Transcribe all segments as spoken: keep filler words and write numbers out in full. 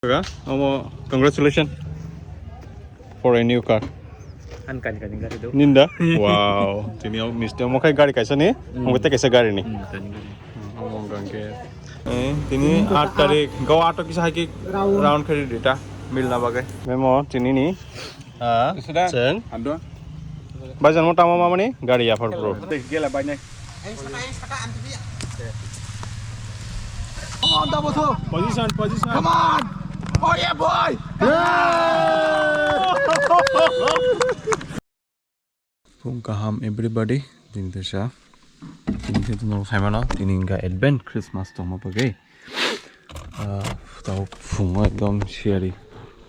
Ga, omo, congratulations for a new car. An kani kani gari do. Ninda? Wow. Tini o misti omo khai gari kaisa ni, Hmm. omo tei kaisa gari ni. Hmm, kani gari. Omo hwnkha khe. Eh, tini aat tarik, go aat kisa hai ki round khe dita milna bagwi. Memo tini ni. Ah, Sudah. Sen. Ando. Bajan mo tamo mamani gari ya phar pro. Dek gela bai nai. Position, position. Come on! Oh yeah, boy! Phung kaham everybody, jing tesa. Jing tesa tongmani saimano, tini hwnkha advent Christmas tongma bagwi. Ah, tao phungo ekdom siyari.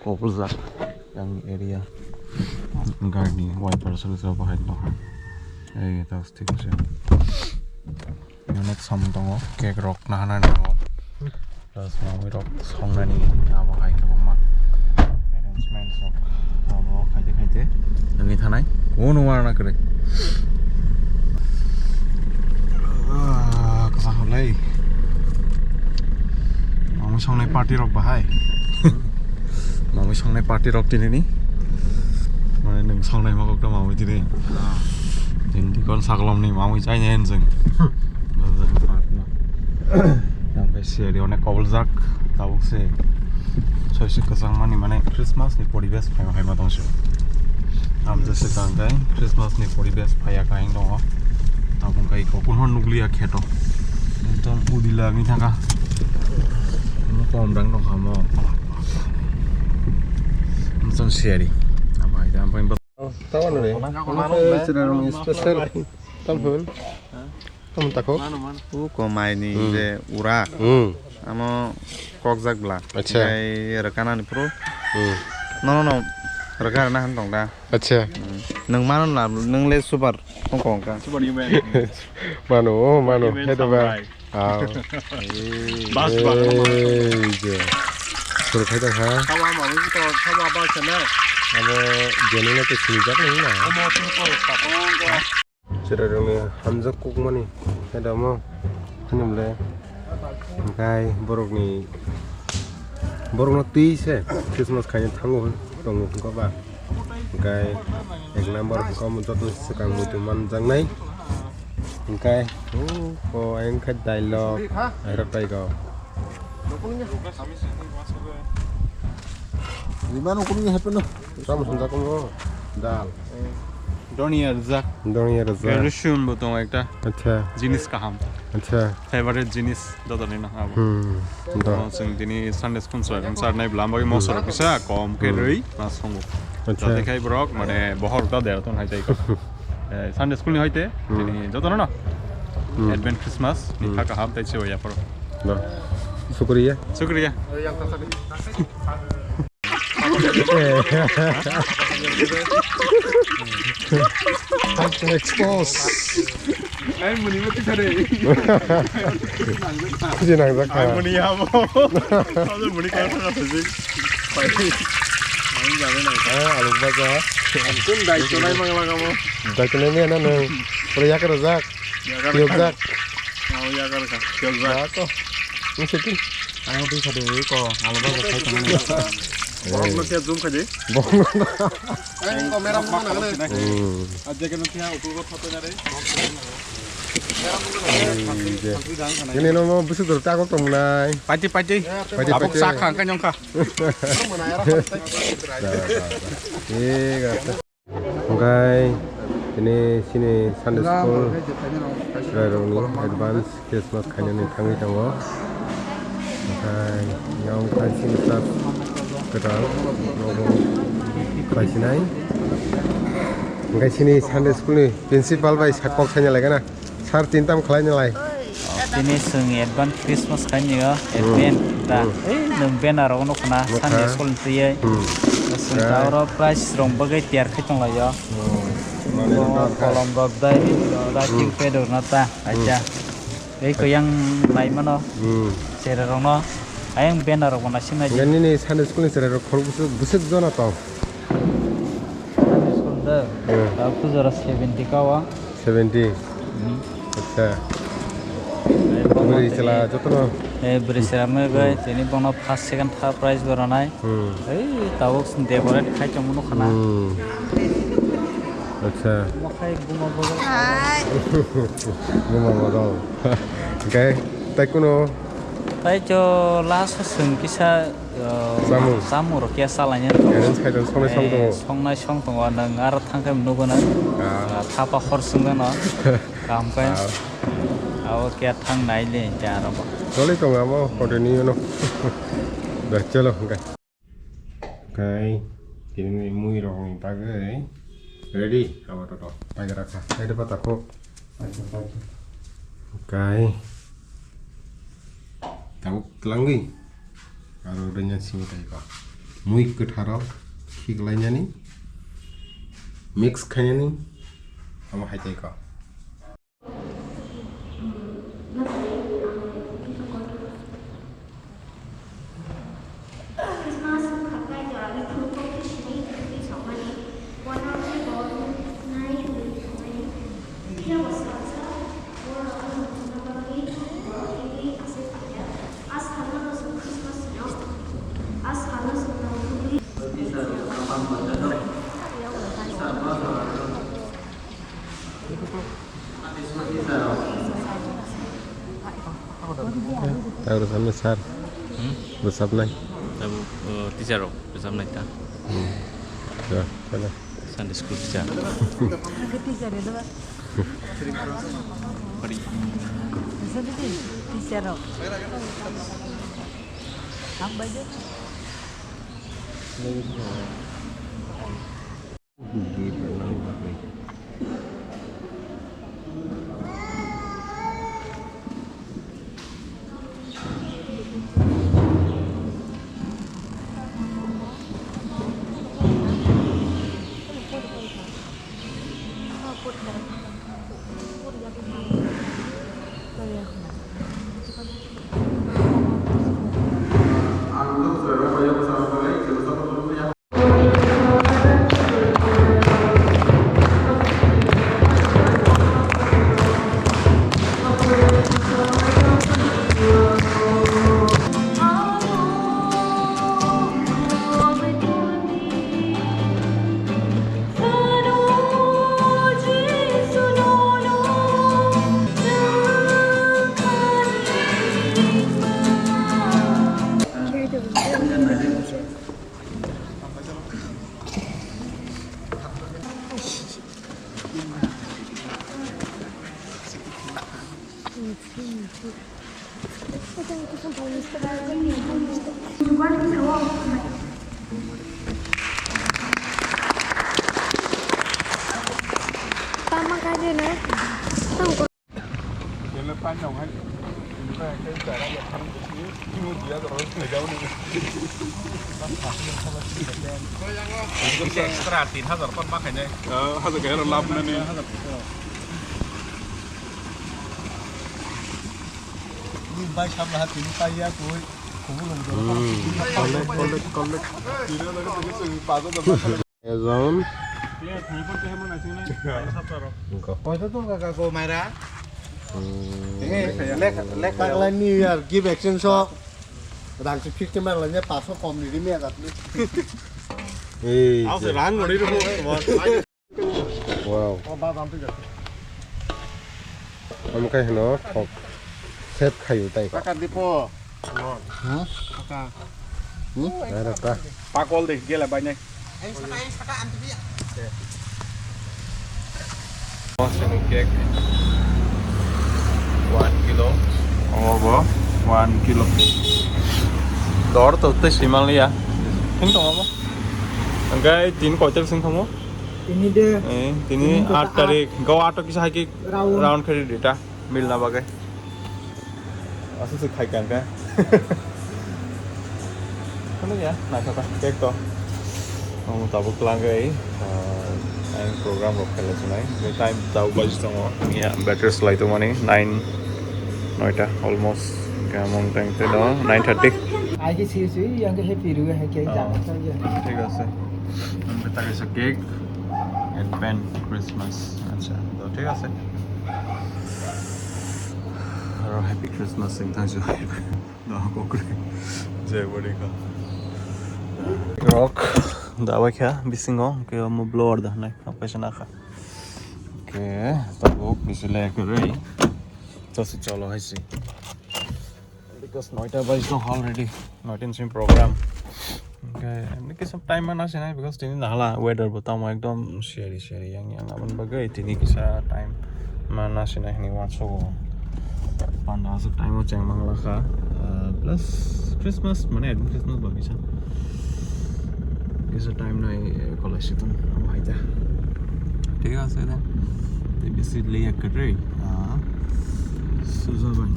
Koboljak yang area. Garni wiper solo solo bahai no. Ei, tao stick se. Onek samung tongo, cake rok nahanani tongo. Tao samung rok songnani abo hai kwbangma arrangements rok abo khaite khaite wngwi thanai. Kuno warna kwrwi. Ah, kwchang hwnlai. Mamwi songnai party rok bahai. Mamwi songnai party rok tinini. Mane nwng songnai mokok ta mamwi tini. Tini dikon saklom ni mamwi chaini hen jeng. Yang bai seri onek koboljak. Tabuk se. Soisi kwchang mani mane Christmas ni poribesh phai hai ma tong se. Am jese tang kai Christmas ni poribesh phai ya kain tongo. Tabuk kai kokun hon nukliya kheto. Ekdom udila wngwi thangkha. Omo kom rang tongkha omo. Mosong siyari. Abai da, abai ba- Oh, tao ano re. Ano khe chwrairokni special. Tamo hwn. Tamo tako. Uko maini Hmm. je ura. Hmm. Amo kokjak bla. Acha. Tei rwkanani phuru. Hmm. No, no, no. Rwka rwna han tong da. Acha. Hmm. Nwng mano na, nwng le super. Tong kong ka. Super human. Mano, oh, mano. Human Hedo ba. Samurai. Ah. Bas, bas, Ei, je. Suru khai tong ha. Sawa ma wi to, sawa ba sana. Abo jeni na ke sini jak ni na. Amo tu ko ka. Chwrairokni hamjak kukmani, khe damo, hinwi bwle, hwnkhe borokni, borokno twi se Christmas khaina thango hwn tongo, hwnkhe ba, hwnkhe ek number hwnkhe omo joto swkang muitu manjaknai, hwnkhe, o, ayang khe dailok, airok taigo. Rima no kunu happen no. Tamo swngjak tongo, dal. Doniya rijak. Doniya rijak. Rosum bo tongo ekta. Acha. Jinis kaham. Acha. Favorite jinis jotoni no abo. Hmm. Da. Omo chwng tini Sunday school chwng char nai bwlam bagwi mosor kisa kom khe Hmm. rwi ma songo. Acha. Jate khai borok mane bohor da der ton hai tai ko. Eh, Sunday school ni hoite Hmm. tini jotono no. Hmm. Advent Christmas ni Hmm. kha kaham tai se ya poro. Da. Shukriya. Shukriya. Expose. Ai muni mati sare. Kuji nangjak kha. Ai muni abo. Abo muni kha kha siji. Pai. Ai jabe nai. Ah, alu baja. Kun dai to nai mangla kamo. Dai to nai me na no. Pura yak rajak. Yak rajak. Yokjak. Oh, yak rajak. Yokjak. Ba to. Ni seti. Ang uti sadu ko. Alu baja khai tong. Borok no khe zoom khai de. Borok no. Ang ko meram no na. Hmm. Aja ke no khe upul ko photo na re. Ini no mo busuk dulu takut tong nai. Pati pati. Pati, Tabuk pati. Sak khang ka nyong kha. Iya, kata. Hwnkhe tini chini Sunday school chwrairokni advance Christmas khainani thangwi tongo. Hwnkhe yang khai chini class kwtal nogo khlaisinai. Hwnkhe chini Sunday school ni principal bai sak kok saina laigana. Sir, tin tam khlai nalai. Tini chwng advance Christmas khaini o, advent da. Hmm. Ei, nwng banner rok nukho na, Nukha. Sunday school ni twiwi. Hmm. Chwng Right. ta oro prize rok bagwi tiyar khai tonglaio. Hmm. Bo kolom rok dai, dai Hmm. pad rok na ta, Hmm. acha. Ei ko yang nai mano, Hmm. chera rok no, ayang banner rok bo naising nai. Nini Sunday school ni chera rok khorok bwswk, bwswk jona tong. Sunday school da, Hmm. ta puja ra seventy ka o. Seventy? Hmm. Acha. Ai, bang Bwrwi chwla jotono. Eh, bwrwi chwla mwnwi bai, hmm, tini bono first, second, third prize bo rwnai. Hmm. Ei, tabuk decorate khai tongmano khana. Hmm. Acha. Omo khai buma bodol. Hai. Buma bodol. Hwnkhe, tai kuno? Tai cho last o chwng kisa, uh, chamung. Chamung rok khe chalainani. Arrange khai tong, songnai song tongo. Eh, songnai song tongo, nwng aro thang khe nugo nang. Ah. Ah, thapa hor chwngno. Kaham khe. Ah. Abo khe thang nai le hwnkhe aro bo. Choli tongo amo, hmm, hotel ni uno. Da, cholo, hwnkhe. Kai, tini mui rok ni bagwi ready, abo toto, paikara kha, kai de pata kho. Kai, tabuk twlangwi, aro rwnya simi tai ko. Mui kwtharo khiklainani, mix khainani, amo hai tai ko. Tang rwchapnai sir. Hmm? Rwchapnai. Tabuk, uh, teacher rok rwchapnai ta. Hmm. Ya, kala. Sunday school teacher. Teacher rok. Teacher rok. Ang bajo. Tama kajena. Extra tin hajar kon ma khainai. Ah, hajar kaya lo lab nani. Ni bai sabla ha tini pai ya koi. Khobol lom jora. Hmm. Collect, collect, collect. Tini lagi tini sing pajo da. Ezon. Koito tong kaka ko maira. Hmm. Eh, lek, lek. Tagline New Year gift exchange so. Rang si fifty mar lanya paso kom ni rimi agat ni. Eh. Aw se rang ngori ro. Wow. Omo khe hino thok sep khayu tai ko. Kaka dipo. Hmm? Kaka. Hmm? Naira ta. Pakol de gela bai nai. Cake one kilo. Omo bo one kilo. Dor to tei simal ya. Thing tong omo. Engkai tin koitel sing thamo. Tini de. Eh, tini tini to aat ta tarik. Gau aat kisa hai ki round. Round khe di ta. Milna bagwi. Aswk se khai kang kha. Kheno ya, naithok kha cake to. Omo tabuk twlangwi, ah, ang program rok khailai sunai. Time tabuk baji tongo. Ya, battery slai tongmani nine, noita almost. Khe among time te do nine thirty. Ai khe sui sui, yang khe happy rw hai khe jana chai ya. Thik ase. Ang khe ta kaisa cake and pen Christmas. Acha, to thik ase. Happy Christmas sing thank you. No kokre. Jai bari ka. Rock da bai kha bisingo ke mo blower da nai apa sana kha. Ke tabuk bisile kore. To si cholo hai si. Because noita bajijak already, noita ni simi program. Okay, emni kisa time ma nasinai because tini nahala weather bo tamo ekdom seri seri yang yang aboni bagwi tini kisa time ma nasinai hwnwi uansugo. Panda aswk time o cheng mang lakha, ah, plus Christmas mane ekdom Christmas ba kisa. Kisa time nai, eh, college situng abo hai ta. Thik ase de. Te bisi leya kwrwi. Ah. Sujaban.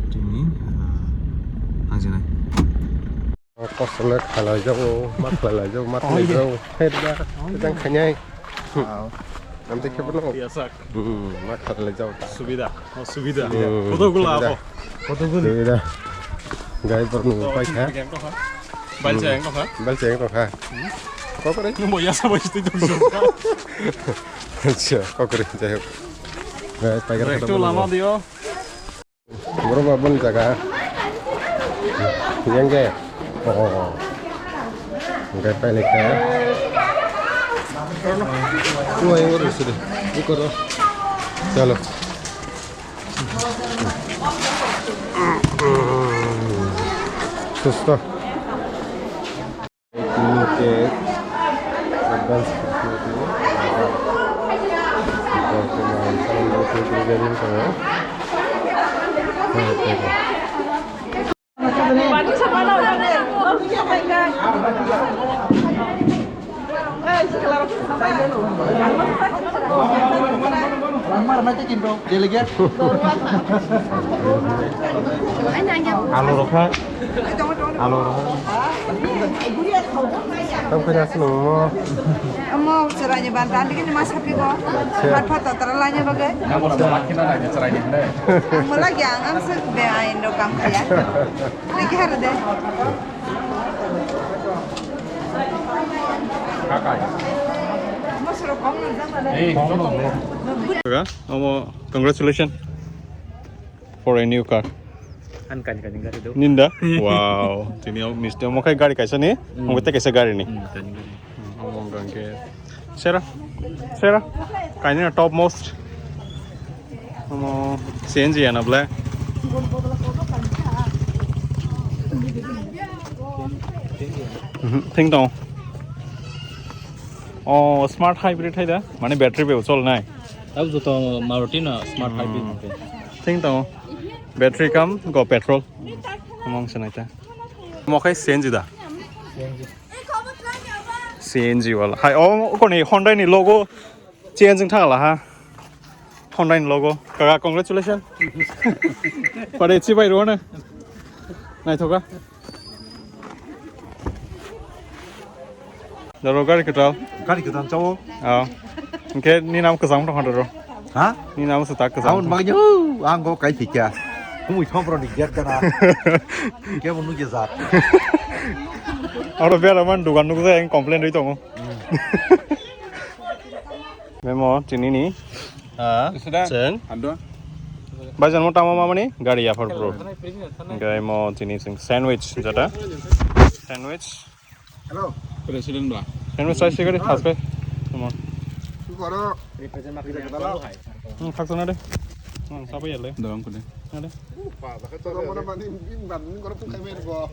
Tini, ah, hajinai. Kosole khalai jago, ma khalai jago, ma khalai jago. Hei da, jang khanyai. Wow. Namte khe bono. Biasa. Hmm, ma khalai jago. Subida. Oh, subida. Hmm, photo gula subida. Ako. Photo gula. Subida. Gai por nu pai kha. Balcha yang kok ha? Balcha yang kok ha. Kok kore? Nung boya sa boya itu dulu. Acha, kok kore jai hok. Gai pai kha. Itu lama dio. Boro ba bun jaga. Yang ge. Oh. Gai pai lekha. Wah, yang urus sudah. Ikut. Chalo. Susto. Advance. Alo rokha. Alo rokha. Tam kaya sini mo. Amo chwraini banta, andikini ma sapi bo. Acha. Mat phat tara laina bagwi. Ang bo lagi ang ang sik be ain do kam khaya. Lagi har de. Kakai. Omo, congratulations for a new car. An kani kani gari do. Ninda? Wow. Tini o misti omo khai gari kaisa ni, omo te kaisa gari ni. Hmm, kani gari. Omo hwnkha khe sera, sera, kainwi top most. Omo C N G ya na ble? Mhm, thing tong. Oh, smart hybrid hai da, mane battery bai chol nai. Tab joto Maruti no smart hybrid. Thing tong. Battery kam go petrol. Omo wngsa nai ta. Omo khai C N G da. C N G wala. Hai, o koni Hyundai ni logo change wng thangla ha. Hyundai ni logo. Kaka, congratulations. Pare chi bai rona. Naithoka. Daro gari kwtal. Gari kwtal chao. Ah. Hwnkhe ni nam kwchang tong daro. Ha? Ni nam se tak kwchang. Ang magyo, ang go kai thikya. Kumui thom pro ni ger kana. Kebo nugya jat. Oro bera man dugan nugja, ang complain rwi tongo. Memo tini ni. Ah, cheng. Ando. Bajan mo tamo mamani gari yaphar pro. Gai mo tini sing sandwich jata. Sandwich. Hello. President bla. Sandwich sai sigari thaspe. Come on. Tu koro. Hmm, khaksa na de. Hmm, sapa ya le. Dawang kule. Na de. Koro mana mani bin ban koro pun kai mer bo.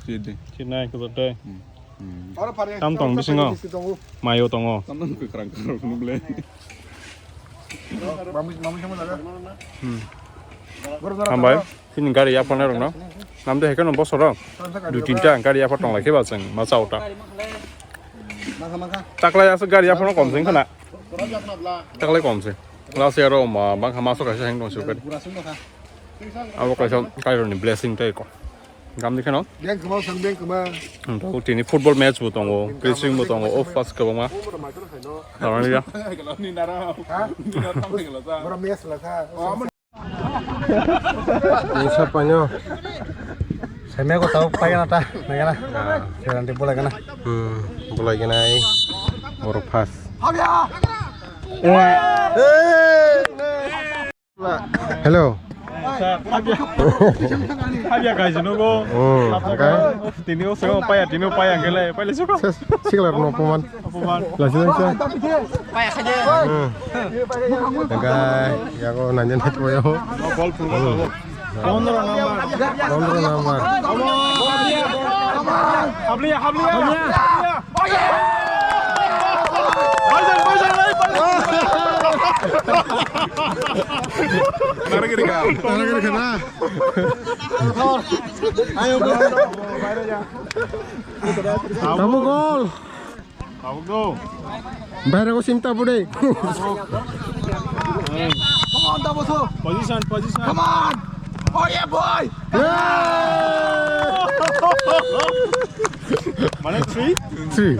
Sidi. Chinai ko de. Hmm. Tam tong bisingo. Mayo tongo. Tam kwkrang kwkrang nuble. Hmm. Hambai. Chini gari yaphano rokno. Namde hekeno bosoro. Dui tinta gari yapha tonglai khe ba chwng ma chao ta. Taklai aswk gari yaphano kom sing khna. Taklai kom se. Last year o ma bangkha maso kaisa heng tong sukari. Abo kaisa kaironi blessing tei ko. Gamdi kheno. Beng kwma sang beng kwma. Tini football match bo tongo, wrestling bo tongo, o first kwbangma. Tamani ya. Bora match la kha. Ni sa panyo. Seme ko tau paigana ta, paigana. Seranti bolai gana. Hmm, bolai gana ai. Boro first. Eh. Eh. Hello. Habya, habya kaisa nugo. Hmm, okay. Tini o sego paya, tini o paya kele, paya le suko. Ses, sikla rok no poman. Poman. Lasi lasi. Paya khaje. Hmm. Tengka, yago nanya nanya koyo. Bol pul bol. Pondro number. Pondro number. Habliya, habliya. Habliya. Baijan, baijan, baijan. Tara kiri ka. Tara kiri ka na. Ayo, bro. Tamu gol. Tamu gol. Baira ko sim tabu de. Come on, Tamu so. Position, position. Come on. Oh yeah, boy. Mane three? Three.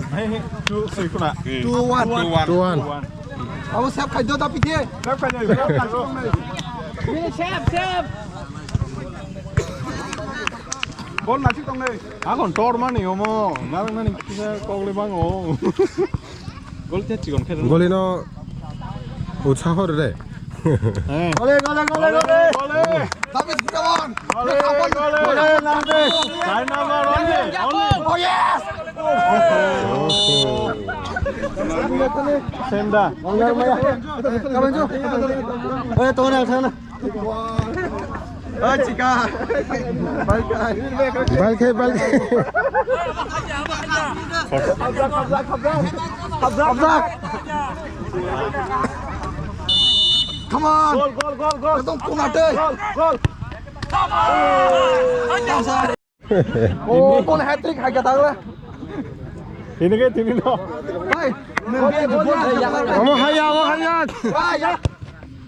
Two, three kuna. Two one. Two one. Two one. Abo save khai do da pite. Save khai do. Save, save. Bol nasik tong nei. Akon tor mani omo. Narang nani kisa kok le bango. Gol te chikon khai. Goli no utsaho re. Eh. Gole, gole, gole, gole. Gole. David, come on. Gole, gole. Gole, David. Nine number, only, only. Oh, yes. Senda. Come on, Joe. Eh, tong na, tong na. Ah, chika. Balkai. Balkai, balkai. Come on. Gol, gol, gol, gol. Ekdom kunate. Gol, gol. Oh, kon hat-trick hai ka tagla. Tini ke tini no. Hey, omo haya, omo haya. Hey, ya.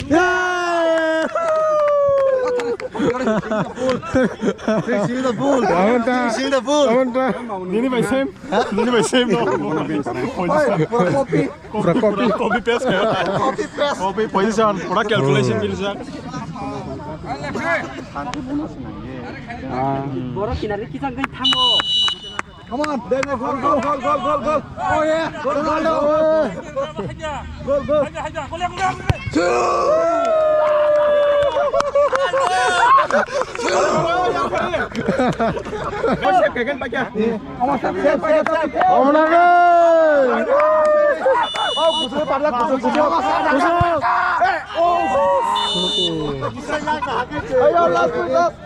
Yeah! Fixing the ball. Fixing the ball. Fixing the ball. Nini by same. Nini by same no. Hey, pura copy. Pura copy. Copy paste. Copy paste. Copy position. Pura calculation bisa. Borok kinari kisang gani thango. Come on. There, there, goal, goal, goal, goal, goal, goal. Oh, yeah. Goal, goal, goal. Goal, goal. Come on, save, save, save, save. Oh, no, no. Oh, kusur, parla, kusur, kusur. Kusur. Hey, oh. Ayo, last, last.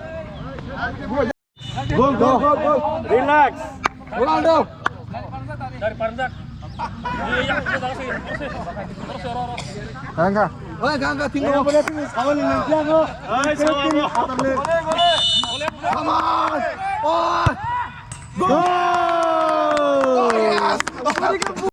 Gol, gol, gol, gol. Relax. Ronaldo. Ganga. Oi, Ganga, tinggal. Come on. Oh. Goal! Oh, yes.